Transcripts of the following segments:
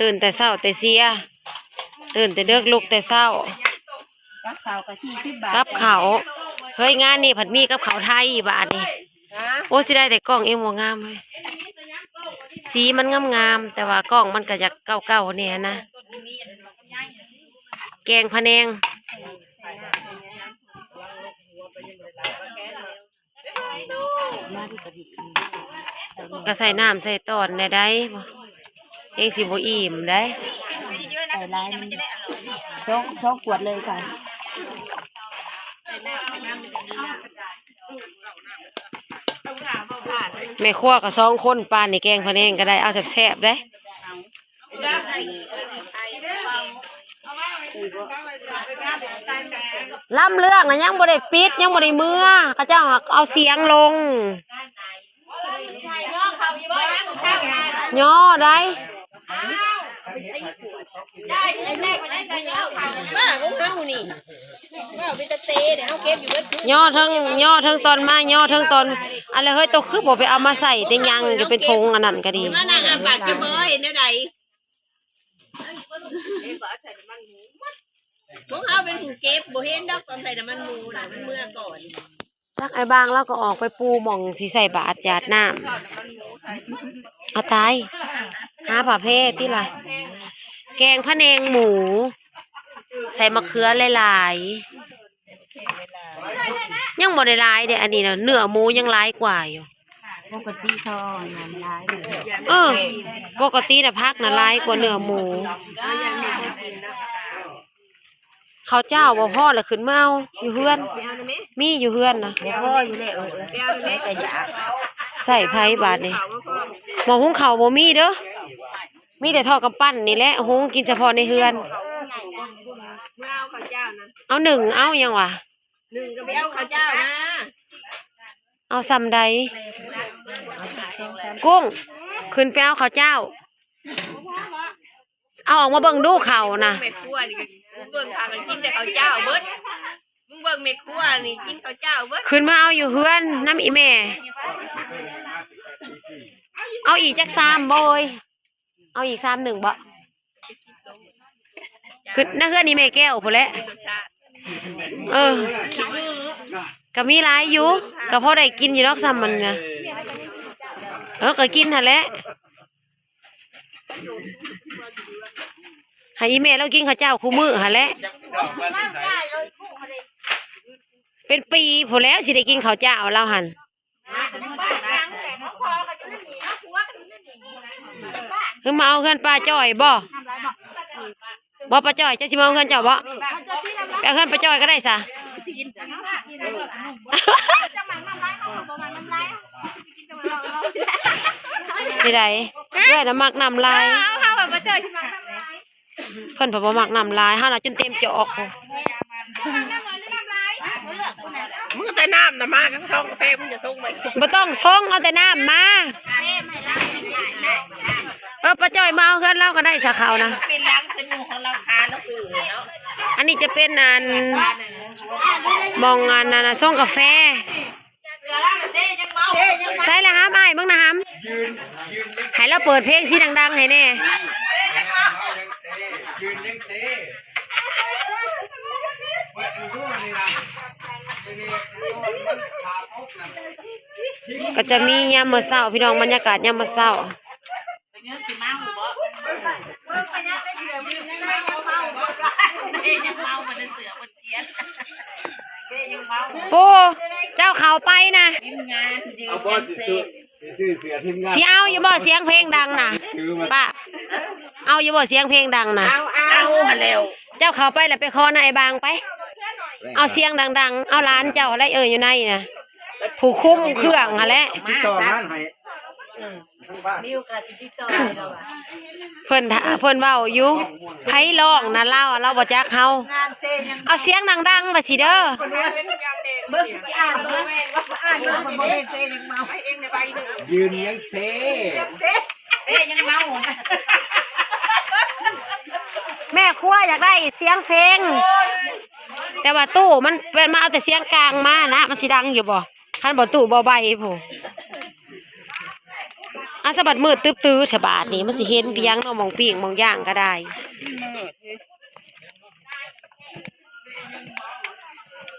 ຕື່ນແຕ່ເຊົ້າແຕ່ເຊຍ ຕື່ນແຕ່ເດິກ ລຸກແຕ່ເຊົ້າ ກັບເຂົ້າກໍສີ່ສິບບາດ ກັບເຂົ້າ. ເຮີ້ຍ ງານນີ້ພັດມີກັບເຂົ້າໄທບາດນີ້. ຮະ? ໂອ້ ຊິໄດ້ແຕ່ກ້ອງເອງບໍ່ງາມເວີຍ ສີມັນງາມໆ ແຕ່ວ່າກ້ອງມັນກໍຢາກເກົ່າໆແດ່ນະ. ແກງພະແນງ ກໍໃສ່ນ້ຳໃສ່ຕອນແດ່ໄດ໋ ເອງຊິບໍ່ອີ່ມໄດ໋. ໃສ່ຫຼາຍມັນ ສອງ ສອງຂວດເລີຍຄ່ະ. ແມ່ຄົວກໍສອງຄົນ ປານນີ້ແກງພະແນງກໍໄດ້ ເອົາແຊບໆເດ້. ລຳເລື່ອງນະຍັງບໍ່ໄດ້ປິດ ຍັງບໍ່ໄດ້ເມືອ ເຂົາເຈົ້າເອົາສຽງລົງ. ຍໍໄດ້ ບ້າຂອງເຮົານີ້ ບ້າເປັນຕາເຕະເດ້ ເຮົາເກັບຢູ່ເບິດ ຍໍເທິງ ຍໍເທິງຕອນມາ ຍໍເທິງຕອນ ອັນລະ ເຮີ້ຍ ໂຕຄືບໍ່ໄປເອົາມາໃສ່ແຕ່ຍັງຢູ່ເປັນຖົງອັນນັ້ນກໍດີ ມານັ່ງອ້າປາກຈະເບີ ເຫັນແນວໃດ? ຂອງເຮົາເປັນຜູ້ເກັບ ບໍ່ເຫັນດອກຕອນໃສ່ນ້ຳມັນໝູນະ ມັນເມືອກ່ອນ. ຈັກ ອ້າຍບາງລາວກໍອອກໄປປູ່ໝ່ອງຊິໃສ່ບາດຢາດນ້ຳ. ເອົາຕາຍ ຫາຜ້າແພຕິລະ. ແກງພະແນງໝູ ໃສ່ມະເຂືອຫຼາຍໆ ຍັງບໍ່ໄດ້ຫຼາຍເດ້ ອັນນີ້ນະ ເນື້ອໝູຍັງຫຼາຍກວ່າຢູ່. ປົກກະຕິເຂົາເອົາອັນນັ້ນຫຼາຍ. ເອີ ປົກກະຕິນະ ຜັກນະຫຼາຍກວ່າເນື້ອໝູ. ເຂົ້າເຈົ້າບໍ່ພໍລະ ຂຶ້ນມາເອົາຢູ່ເຮືອນ ມີຢູ່ເຮືອນນະ ບໍ່ພໍຢູ່ແລ້ວ. ເອີ ເອີ ໄປເອົາແລ້ວ ໃສ່ໄຜບາດນີ້. ໝໍ້ຫຸງເຂົ້າບໍ່ມີເດີ ມີແຕ່ທໍ່ກຳປັ່ນນີ້ແຫຼະ ຫຸງກິນສະເພາະໃນເຮືອນ. ເອົາໜຶ່ງ ເອົາຫຍັງຫວາ ໜຶ່ງກໍໄປເອົາເຂົ້າເຈົ້າມາ. ເອົາສ່ຳໃດ? ກຸ້ງ ຂຶ້ນໄປເອົາເຂົ້າເຈົ້າ. ເອົາອອກມາເບິ່ງດູເຂົ້ານະ. ແມ່ຄົວນີ້ ເບິ່ງຂ້າງກິນແຕ່ເຂົ້າເຈົ້າເບິດ ມຶງເບິ່ງແມ່ຄົວນີ້ກິນເຂົ້າເຈົ້າເບິດ. ຂຶ້ນມາເອົາຢູ່ເຮືອນນຳອີ່ແມ່. ເອົາອີກຈັກຊາມບໍ່ເອີຍ? ເອົາອີກຊາມໜຶ່ງບໍ່? ຄືໃນເຮືອນນີ້ແມ່ແກ້ວພຸ້ນແຫຼະ. ເອີ ກໍມີຫຼາຍຢູ່ ກໍພໍໄດ້ກິນຢູ່ດອກ ຊ່ຳມັນນະ. ເອີ ກໍກິນຫັ້ນແຫຼະ ໃຫ້ອີ່ແມ່ລາວກິນເຂົ້າເຈົ້າຄູ່ມື້ຫັ້ນແຫຼະ ເປັນປີພຸ້ນແຫຼະ ຊິໄດ້ກິນເຂົ້າເຈົ້າລາວຫັ້ນ. ຄືມາເອົາເຮືອນປ້າຈ້ອຍບໍ່? ບໍ່ ປ້າຈ້ອຍ ເຈົ້າຊິມາເອົາເຮືອນເຈົ້າບໍ່? ໄປເອົາເຮືອນປ້າຈ້ອຍກໍໄດ້ຊະ. ຊິໄດ້ ເອື້ອຍນະມັກນ້ຳລາຍ. ເຮົາ ເຮົາວ່າປ້າຈ້ອຍຊິມັກນ້ຳລາຍ. ເພິ່ນບໍ່ມັກນ້ຳຫຼາຍ ເຮົານະຈົນເຕັມຈອກ. ມຶງເອົາແຕ່ນ້ຳນະມາ ກັບຊອງກາແຟ ມຶງຈະສົ່ງໄປ. ບໍ່ຕ້ອງສົ່ງ ເອົາແຕ່ນ້ຳມາ. ເອີ ປ້າຈ້ອຍມາເອົາເຮືອນລາວກໍໄດ້ສາຂາວນະ. ເປັນຫຼັງເປັນໝູ່ຂອງລາວຄາ ລາວຊື້ເນາະ. ອັນນີ້ຈະເປັນອັນ ໝ່ອງອັນນັ້ນນະ ຊອງກາແຟ. ໃສ່ລະຫຳ ອ້າຍເບິ່ງນະຫຳ ໃຫ້ລາວເປີດເພງຊິດັງໆໃຫ້ແດ່. ກໍຈະມີຍາມມື້ເຊົ້າ ພີ່ນ້ອງ ບັນຍາກາດຍາມມື້ເຊົ້າ. ເງິນຊິເມົາບໍ່? ເອີ ຍັງເມົາບໍ່ໄດ້ເສືອເພິ່ນກຽນ. ເອີ ຍັງເມົາ. ໂອ້ ເຈົ້າເຂົ້າໄປນະ ທີມງານຢືນ ເອົາບໍ່ຊິຊື້ ຊິຊື້ເສືອທີມງານ ຊິເອົາຢູ່ບໍ່ ສຽງເພງດັງນະ? ປ້າ ເອົາຢູ່ບໍ່ ສຽງເພງດັງນະ? ເອົາ ເອົາຫັ້ນແຫຼ້ວ. ເຈົ້າເຂົ້າໄປແລ້ວໄປຂໍນາຍບາງໄປ ເອົາສຽງດັງໆ ເອົາຫຼານເຈົ້າແຫຼະ ເອີ ຢູ່ໃນນະ ຜູ້ຄຸມເຄື່ອງຫັ້ນແຫຼະ ຕິດຕໍ່ງານໃຫ້. ເພິ່ນ ເພິ່ນເວົ້າຢູ່ ໃຜຮ້ອງນະ ລາວ ລາວບໍ່ຈັກເຮົາ. ເອົາສຽງດັງໆວ່າຊິເດີ. ຢືນຍັງເຊ ເຊຍັງເມົາ. ແມ່ຄົວຢາກໄດ້ສຽງເພງ ແຕ່ວ່າຕູ້ມັນເປັນ ມາເອົາແຕ່ສຽງກາງມານະ ມັນຊິດັງຢູ່ບໍ່? ຄັນບໍ່ຕູ້ບໍ່ໄບພຸ້ນ. ເອົ ສະບັດມືດຕຶບຕື້ແທ້ບາດນີ້ ມັນຊິເຫັນໄປຫຍັງເນາະ ໝ່ອງປີ້ງໝ່ອງຍ່າງກໍໄດ້.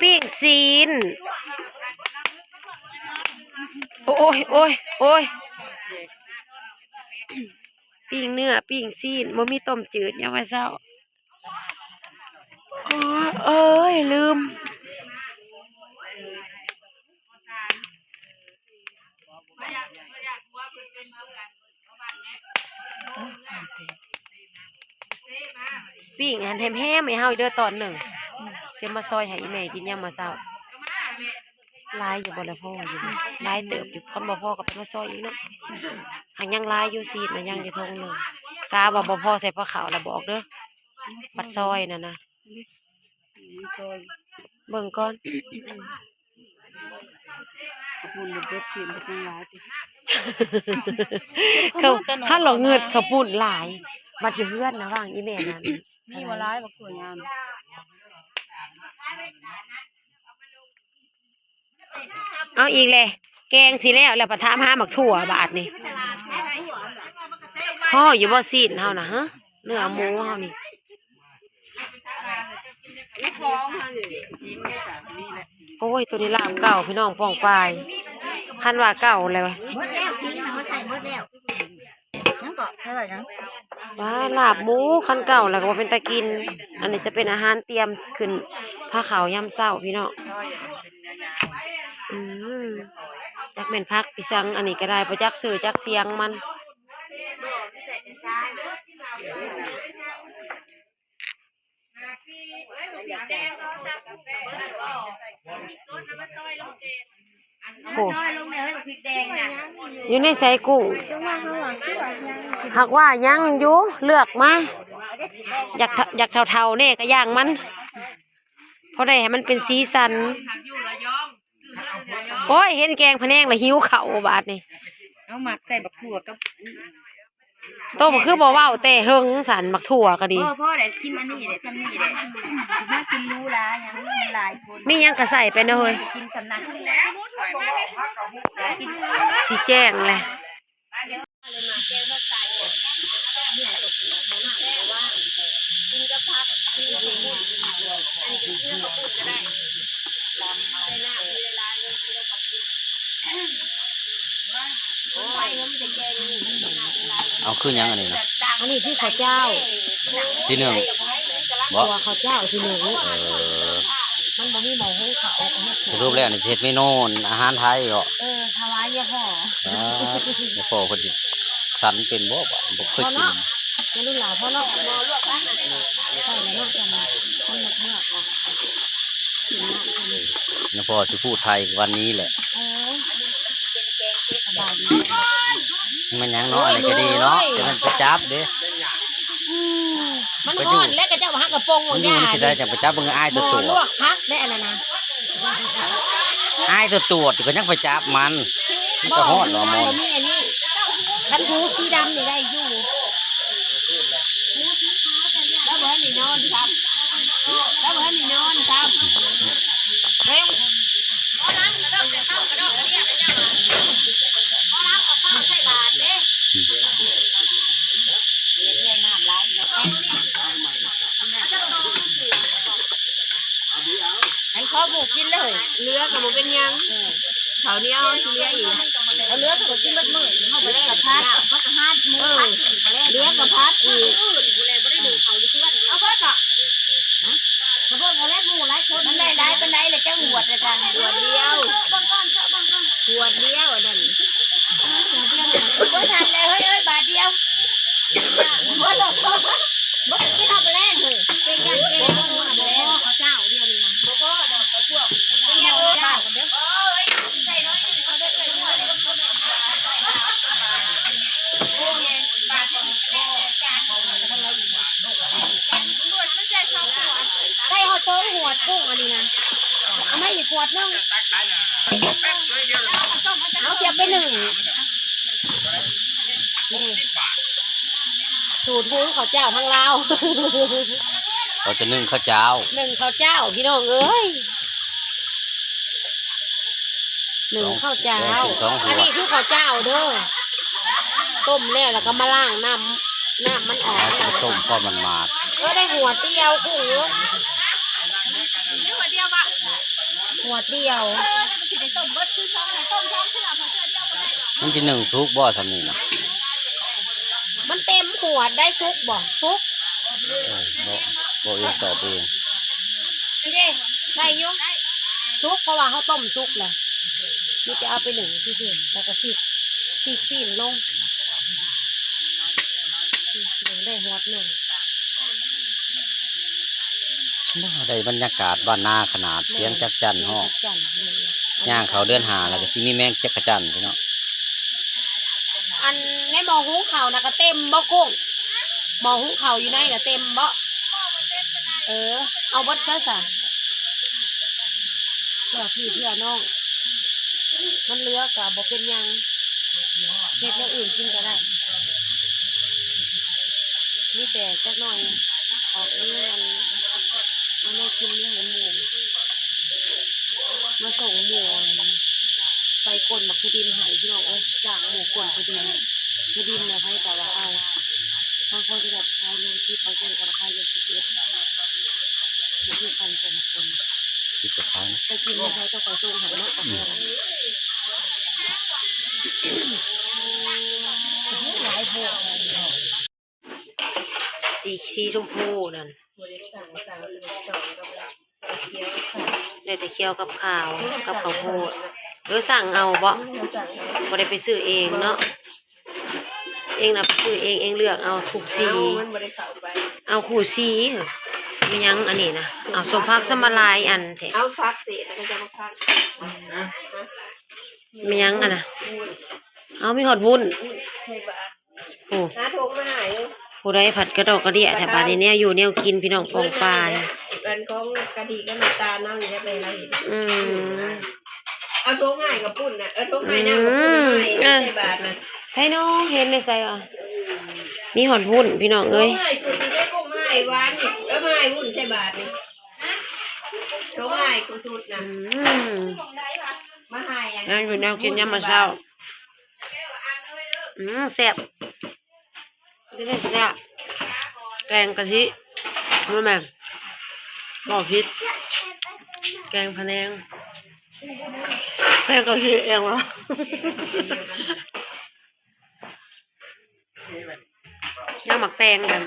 ປີ້ງຊີ້ນ ໂອ້ຍ ໂອ້ຍ ໂອ້ຍ ປີ້ງເນື້ອ ປີ້ງຊີ້ນ ບໍ່ມີຕົ້ມຈືດຍາມມື້ເຊົ້າ. ໂອ້ຍ ເອີຍ ລືມ. ປີ້ງຫັ້ນແຮມໆໃຫ້ເຮົາເດີຕອນໜຶ່ງ ຊິມາຊອຍໃຫ້ອີ່ແມ່ກິນຍາມມື້ເຊົ້າ. ຫຼາຍຢູ່ບໍ່ລະ? ພໍຢູ່ ຫຼາຍເຕີບຢູ່. ຄັນບໍ່ພໍກໍໄປມາຊອຍອີກເນາະ. ຫາກຍັງຫຼາຍຢູ່ ຊີ້ນນະຍັງຢູ່ຖົງໜຶ່ງ. ກະວ່າບໍ່ພໍໃສ່ພາເຂົ້າລະບອກເດີ. ບັດຊອຍນັ້ນນະ ເບິ່ງກ່ອນ. ເຂົ້າປຸ້ນບໍ່ເບິດ ຊີ້ນເບິດຍັງຫຼາຍຕິ. ເຂົາ ເຮົາລະເງິດເຂົ້າປຸ້ນຫຼາຍ. ບັດຢູ່ເຮືອນນະ ຫວ່າງອີ່ແມ່ນັ້ນ ມີບໍ່ຫຼາຍ ບັກຖົ່ວຍາມ. ເອົາອີກແຫຼະ ແກງຊິແລ້ວແລ້ວ ພັດຖາມຫາໝາກຖົ່ວບາດນີ້. ພໍຢູ່ບໍ່ຊີ້ນເຮົານະ ຮະ ເນື້ອໝູເຮົານີ້? ໂອ້ຍ ໂຕນີ້ລາບເກົ່າ ພີ່ນ້ອງປ້ອງປາຍ. ຄັນວ່າເກົ່າແລ້ວ ໝົດແລ້ວ ກິນນະ ມາໃສ່ໝົດແລ້ວ. ຍັງເກາະ ເທົ່າໃດນະ? ວ້າ ລາບໝູ ຄັນເກົ່າແລ້ວກໍບໍ່ເປັນຕາກິນ. ອັນນີ້ຈະເປັນອາຫານຕຽມຂຶ້ນພາເຂົ້າຍາມເຊົ້າ ພີ່ນ້ອງ. ອືມ ຈັກແມ່ນຜັກອີສັງ ອັນນີ້ກໍໄດ້ ບໍ່ຈັກຊື່ຈັກສຽງມັນ. ໂອ້ ຢູ່ໃນໃສກຸ້ງ? ຫາກວ່າຍັງຢູ່ ເລືອກມາ. ຢາກ ຢາກເຖົ້າໆແດ່ກໍຢ່າງມັນ ພໍໄດ້ໃຫ້ມັນເປັນສີສັນ. ໂອ້ຍ ເຫັນແກງພະແນງລະຫິວເຂົ້າບາດນີ້. ເຮົາມັກໃສ່ບັກຖົ່ວກັບ ໂຕ ຄືບໍ່ເວົ້າແຕ່ເຫິງຊັ້ນ ໝາກຖົ່ວກໍດີ. ພໍ ພໍແລ້ວ ກິນອັນນີ້ແຫຼະ ຊ່ຳນີ້ແຫຼະ. ມາກິນຫຼູຫຼາຫຍັງ ມັນຫຼາຍຄົນ ມີຫຍັງກໍໃສ່ໄປເນາະເຮີ້ຍ. ກິນຊ່ຳນັ້ນ ກິນ ຊິແຈ້ງແຫຼະ. ເອົາຄືຫຍັງອັນນີ້ນະ? ອັນນີ້ຄືເຂົ້າເຈົ້າ ທີໜຶ່ງບໍ? ເຂົ້າເຈົ້າທີໜຶ່ງ. ເອີ ມັນບໍ່ມີໝໍ້ຫຸງເຂົ້າ ເຮັດ ສະຫຼຸບແລ້ວນີ້ຊິເຮັດເມນູອາຫານໄທເນາະ. ເອີ ຖວາຍຍາພໍ່ ອ່າ ຍາພໍ່ເພິ່ນຊິສັນເປັນບໍ່? ບໍ່ເຄີຍກິນ. ຢ່າລຸນຫຼາຍພໍເນາະ ໃສ່ແລ້ວເນາະ ຈັ່ງມັນເມືອກໆເນາະ. ຍາພໍ່ຊິພູດໄທວັນນີ້ແຫຼະ. ເອີ ສະບາຍດີ. ແມ່ນຫຍັງເນາະ ອັນນີ້ກໍດີເນາະ ຈະແມ່ນໄປຈັບເດ້. ອືມ ມັນຮ້ອນແລ້ວ ຂະເຈົ້າຫາກະໂປງ ມັນຢູ່ນີ້ຊິໄດ້ຈັ່ງໄປຈັບ. ເບິ່ງອ້າຍຕົວໂຕ ໝໍລວກຜັກແດ່ອັນນັ້ນນະ. ອ້າຍຕົວໂຕກໍຍັງໄປຈັບມັນ ມັນກໍຮ້ອນເນາະ. ໝໍ ມີອັນນີ້ ຄັນຫູສີດຳນີ້ໄດ້ຢູ່. ລາວບໍ່ທັນໄດ້ນອນຊ້ຳ ລາວບໍ່ທັນໄດ້ນອນຊ້ຳ. ເບິ່ງ ໃຫ້ພໍ່ໝູກິນເລີຍ ເຫຼືອກໍບໍ່ເປັນຫຍັງ. ເອີ ເຂົ້າໜຽວຊິເຫຼືອອີກ ເອົາເຫຼືອກໍບໍ່ກິນເບິດມື້. ເຮົາບໍ່ໄດ້ກັບພັດ ເຮົາກໍຫາໝູ ເອີ ພັດອີກ ເຫຼືອກໍພັດອີກ. ເອົາເບິດບໍ່? ກະເບິ່ງເອົາແລ້ວ ໝູຫຼາຍຄົນ ມັນໄດ້ຫຼາຍປານໃດລະ ຈັກຫວດລະກັນ. ຫວດດຽວ ເບິ່ງກ່ອນ ເບິ່ງກ່ອນ ຫວດດຽວອັນນັ້ນ. ບໍ່ທັນແລ້ວເຮີ້ຍ ເອີຍ ບາດດຽວ. ບໍ່ ບໍ່ກິນເອົາໄປແລ້ງເຮີ້ຍ ເກັ່ງກັນເກັ່ງ. ບໍ່ພໍ ເຂົາເຈົ້າດຽວນີ້ນະ ບໍ່ພໍດອກ ເອົາພວກ ເອົາພວກເຈົ້າກັນເດີ. ໃສ່ຮອດສອງຫວດກຸ້ງອັນນີ້ນະ ເອົາມາອີກຫວດໜຶ່ງ. ເອົາ ຊິເອົາໄປໜຶ້ງ. ນີ້ ສູດຫຸງເຂົ້າເຈົ້າທາງລາວ ເຂົາຈະໜຶ້ງເຂົ້າເຈົ້າ ໜຶ້ງເຂົ້າເຈົ້າ ພີ່ນ້ອງເອີຍ ໜຶ້ງເຂົ້າເຈົ້າ. ສອງ ອັນນີ້ຄືເຂົ້າເຈົ້າເດີ. ຕົ້ມແລ້ວ ແລ້ວກໍມາລ້າງນ້ຳ ນ້ຳມັນອອກ ເອົາໄປຕົ້ມພໍມັນໝາດ. ເອີ ໄດ້ຫົວດດຽວ ກຸ້ງເອີຍ ໄດ້ຫົວດດຽວບະ ຫົວດດຽວ. ເອີ ມັນຊິໄດ້ຕົ້ມເບິດຄືຊ່ອງ ຕົ້ມຊ່ອງເທື່ອ ເທື່ອດຽວກໍໄດ້. ມັນຊິໜຶ້ງສຸກບໍ່ຊ່ຳນີ້ນະ? ມັນເຕັມຂວດໄດ້. ສຸກບໍ່? ສຸກ. ເອີ ບໍ່ ບໍ່ເອງຕອບເອງ. ນີ້ເດ້ ໄດ້ຢູ່ ສຸກ ເພາະວ່າເຮົາຕົ້ມສຸກແລ້ວ ມີແຕ່ເອົາໄປໜຶ້ງຊື່ໆ ແລ້ວກໍສີກ ສີກປີ້ນລົງ. ນີ້ ໄດ້ຮອດໜຶ່ງ. ໂອ້ ໄດ້ບັນຍາກາດບ້ານນາຂະໜາດ ສຽງຈັກຈັ່ນຮ້ອງ ສຽງຈັກຈັ່ນເລີຍ. ຍ່າງເຂົ້າເດືອນຫ້າແລ້ວກໍຊິມີແມງຈັກກະຈັ່ນພີ່ນ້ອງ. ອັນໃນໝໍ້ຫຸງເຂົ້ານະກະເຕັມບໍ່ກຸ້ງ? ໝໍ້ຫຸງເຂົ້າຢູ່ໃນນະເຕັມບໍ່? ເອີ ເອົາເບິດຊະສະ ເພື່ອພີ່ເພື່ອນ້ອງ. ມັນເຫຼືອກະບໍ່ເປັນຫຍັງ ເຮັດແນວອື່ນກິນກະໄດ້. ມີແຕ່ຈັກໜ້ອຍອອກເມືອ ອັນ ເອົາແນວກິນມາໃຫ້ໝູ່ ມາສົ່ງໝູ່ ອັນ ໄປກົ້ນບັກຂູດິນໃຫ້ພີ່ນ້ອງເອີຍ. ຈ້າງໝູ່ກົ້ນຂູດິນ ຂູດິນນະ ໃຜກະວ່າເອົາ. ບາງຄົນກະຂາຍໂລສິບ ບາງຄົນກະຂາຍໂລສິບເອັດ ບໍ່ຄືກັນແຕ່ລະຄົນ. ສິບກະຂາຍນະ ໄປກິນຢູ່ໃສເຈົ້າກະສົ່ງໃຫ້ເນາະ. ອືມ ໂອ້ໂຫ ຫຼາຍໂພດ. ສີ ສີຊົມພູນັ້ນ ບໍ່ໄດ້ສັ່ງ ສັ່ງເປັນສອງກັບ ເຂົ້າຂຽວກັບຂາວ ໄດ້ແຕ່ຂຽວກັບຂາວ ກັບເຂົ້າໂພດ. ເອີ ສັ່ງເອົາເບາະ ບໍ່ໄດ້ໄປຊື້ເອງເນາະ. ເອງນະໄປຊື້ເອງ ເອງເລືອກເອົາທຸກສີ ເອົາ ມັນບໍ່ໄດ້ເຂົ້າໄປ ເອົາຄູ່ສີ. ແມ່ນຫຍັງອັນນີ້ນະ? ເອົາ ສົ້ມຜັກຊຳມະຫຼາຍອັນແທ້ ເອົາຜັກເສດແລ້ວກໍຈະມາພັນ. ແມ່ນຫຍັງອັນນະ? ເອົາ ມີຮອດວຸ້ນ ໂອ້ ຫາຖົງມາໃຫ້. ຜູ້ໃດຜັດກະດອກກະເດຍແທ້ບາດນີ້ ແນວຢູ່ແນວກິນພີ່ນ້ອງປ້ອງປາຍ. ອັນຂອງກະທິກັບນ້ຳຕານເຮົານີ້ແຫຼະ ໄປເຮັດ. ອືມ ເອົາຖົງໃຫ້ກັບປຸ້ນນະ ເອີ ຖົງໃຫ້ນ້ຳກັບປຸ້ນໃຫ້ໃສ່ບາດນະ. ໃສ່ນ້ອງເຫັນໄດ້ໃສ່ວ່າ ມີຮອດວຸ້ນພີ່ນ້ອງເອີຍ. ຖົງໃຫ້ສຸດນີ້ໄດ້ ກົມໃຫ້ຫວານນີ້ ເອີ ໃຫ້ວຸ້ນໃສ່ບາດນີ້ ຖົງໃຫ້ສຸດນະ. ອືມ ມາໃຫ້ອັນ ແນວຢູ່ແນວກິນຍາມມື້ເຊົ້າ. ອືມ ແຊບ ເປັນຈັ່ງຊີ້ແຫຼະ ແກງກະທິ ບໍ່ແມ່ນ ເວົ້າຜິດ ແກງພະແນງ ແກງກະທິເອງຫວາ. ຍຳໝາກແຕງກັນ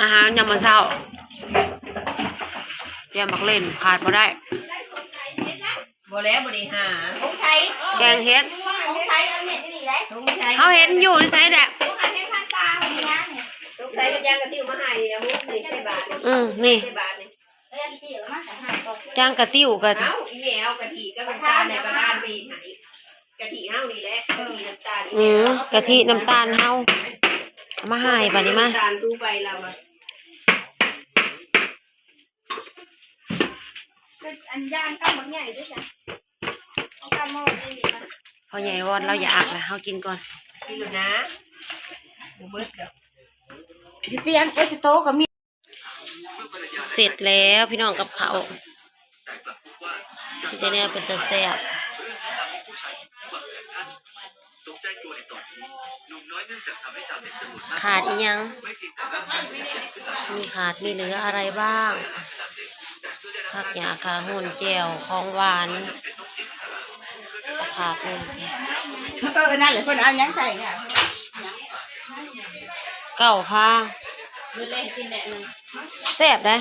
ອາຫານຍາມມື້ເຊົ້າ ແຈ່ວໝາກເລັ່ນຂາດບໍ່ໄດ້. ບໍ່ແລ້ວ ບໍ່ໄດ້ຫາ ສົງໄສ ແກງເຫັດ ສົງໄສເອົາເມັດອີ່ຫຼີໄດ໋ ສົງໄສ ເຮົາເຫັນຢູ່ໃສແຫຼະ ສົງໄສເພິ່ນຍ່າງກະຕິວມາໃຫ້ນີ້ນະ ໝູ່ນີ້ໃສ່ບາດນີ້. ອືມ ນີ້ ໃສ່ບາດນີ້ ຈ້າງກະຕິວກັນ ເອົ້າ ອີແມ່ເອົາກະທິກັບນ້ຳຕານໃຫ້ປະທານໄປເຮັດໃຫ້ ກະທິເຮົານີ້ແຫຼະ ກະທິນ້ຳຕານ ອືມ ກະທິນ້ຳຕານເຮົາ ເອົາມາໃຫ້ບາດນີ້ມາ ນ້ຳຕານສູໄປລາວວ່າ. ອັນຢ່າງກຳບັກໃຫຍ່ເດ້ ເອົາກຳມາໄວ້ໃນນີ້ນະ. ພໍ່ໃຫຍ່ວອນລາວຢາກລະ ເຮົາກິນກ່ອນ ກິນໂລດນະ ບໍ່ເບິດດອກ ຢູ່ຕຽງ ເອີ ຢູ່ໂຕະກະມີ. ເສັດແລ້ວພີ່ນ້ອງກັບເຂົ້າ ມີແຕ່ແນວເປັນຕາແຊບ. ຂາດອີ່ຫຍັງ? ມີຂາດມີເຫຼືອອະໄລບ້າງ? ຜັກຫຍ້າຂາຫຸ່ນ ແຈ່ວ ຂອງຫວານ ຈະຂາດແນ່. ເອີ ນັ້ນແຫຼະ ເພິ່ນເອົາຫຍັງໃສ່ນະ? ເກົ້າພາ ມື້ແລງກິນແຫຼະໜຶ່ງ ແຊບໄດ໋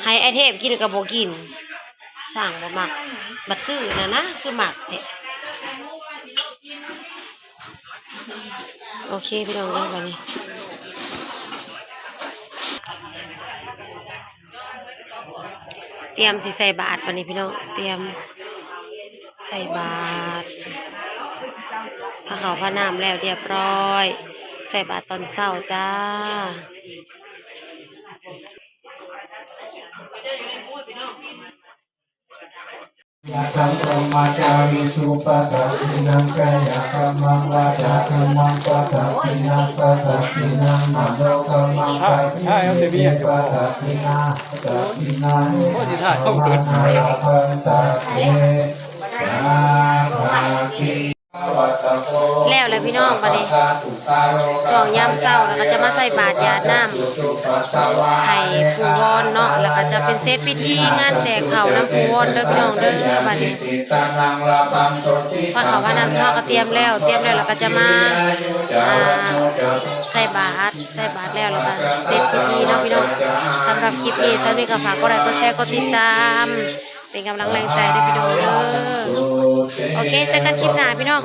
ໃຫ້ອ້າຍເທບກິນກໍບໍ່ກິນ ຊ່າງບໍ່ມັກ ບັດຊື້ນະນະ ຄືມັກແທ້. ໂອເຄພີ່ນ້ອງເອີຍ ບາດນີ້ຕຽມຊິໃສ່ບາດ ບາດນີ້ພີ່ນ້ອງ ຕຽມໃສ່ບາດ ພາເຂົ້າພານ້ຳແລ້ວຮຽບຮ້ອຍ ໃສ່ບາດຕອນເຊົ້າຈ້າ. ຍະທັງ ບຣະມະຈາຣີສຸ ປະສັກກິນັງ ກາຍະກຳມັງ ວາຈາກຳມັງ ປະສັກກິນນັງ ປະສັກກິນນັງ ມະໂນກຳມັງ ປະຕິເວ ປະສັກກິນາ ປະສັກກິນາ ເນ ໂອ້ຍ ຊິຖ່າຍເອົາ ທຳມະນາ ລະພັນຕະເຕ ສາທາກິ ແລ້ວແລ້ວ ພີ່ນ້ອງ ບັດນີ້ຊ່ວງຍາມເຊົ້າ ແລ້ວກໍຈະມາໃສ່ບາດຢາດນ້ຳໃຫ້ປູ່ວອນເນາະ ແລ້ວກໍຈະເປັນເສັດພິທີງານແຈກເຂົ້ານຳປູ່ວອນເດີພີ່ນ້ອງເດີ. ບັດນີ້ພາເຂົ້າພານ້ຳເຮົາກໍຕຽມແລ້ວ ຕຽມແລ້ວ ແລ້ວກໍຈະມາ ອ່າ ໃສ່ບາດ ໃສ່ບາດແລ້ວ ແລ້ວກໍເສັດພິທີເນາະພີ່ນ້ອງ. ສຳລັບຄລິບນີ້ ສາວນິກກໍຝາກກົດໄລ ກົດແຊ ກົດຕິດຕາມ ເປັນກຳລັງແຮງໃຈເດີພີ່ນ້ອງເດີ. ໂອເຄ ເຈີກັນຄລິບໜ້າພີ່ນ້ອງ.